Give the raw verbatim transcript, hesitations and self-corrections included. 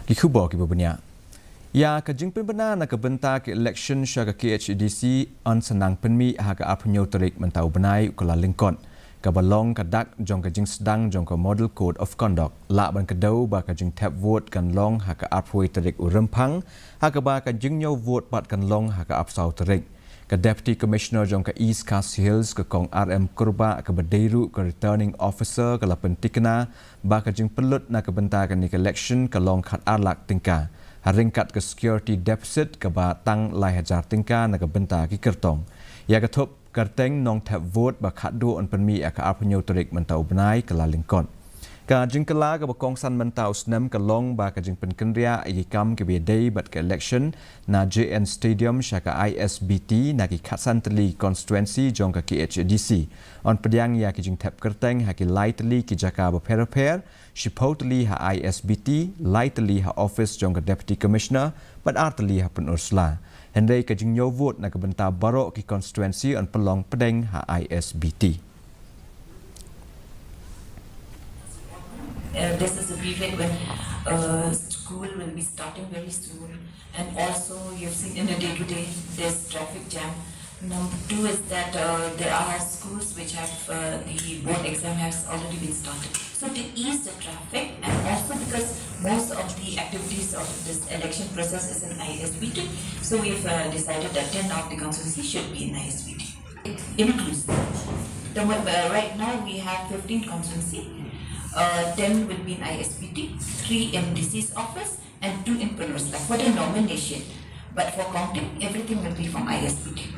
Ki khubor kiba bniah. Ïa ka jingpynbna na ka bynta ka election sha ka K H A D C yn sa nang pynmih ha ka arphew tarik mynta u bnai u Kyllalyngkot, kaba long ka dak jong ka jingsdang jong ka Model Code of Conduct. Lah ban kdew ba ka jingthep vote kan long ha ka arphew tarik u Rymphang, ha kaba ka jingñiew vote pat kan long ha ka arphew tarik. Ka Deputy Commissioner jong ka East Khasi Hills, ka Kong R M Kurbah, kaba dei ruh ka Returning Officer, ka la pyntikna ba ka jingpynlut na ka bynta kane ka election ka long khatar lak tyngka, ha ryngkat ka security deficit kaba tang lai hajar tyngka na ka bynta ki kyrtong. Ïa ka thup kyrteng nongthep vote ba khatduh yn pynmih ha ka arphew tarik mynta u bnai, Kyllalyngkot. Ka jingkylla kaba kongsan mynta u snem ka long ba ka jingpynkynriah ïa ki kam kiba ïadei bad ka election na J N Stadium sha ka I S B T na ki khatsan tylli constituency jong ka K H A D C. Yn pdiang ïa ki jingthep kyrteng ha ki lai tylli ki jaka bapher bapher, shiphew tylli ha I S B T, lai tylli ha office jong ka Deputy Commissioner, bad ar tylli ha Pynursla. Hynrei ka jingñiew vote na ka bynta baroh ki constituency yn pynlong pdeng ha I S B T. Uh, this is a period when uh, school will be starting very soon, and also you've seen in the day-to-day there's traffic jam. Number two is that uh, there are schools which have uh, the board exam has already been started. So to ease the traffic, and also because most of the activities of this election process is in I S B T, so we've uh, decided that ten of the constituency should be in I S B T. Inclusive. The, uh, right now we have fifteen constituency, uh, ten will be in I S B T, three in D C's office, and two in Pynursla for the nomination. But for counting, everything will be from I S B T.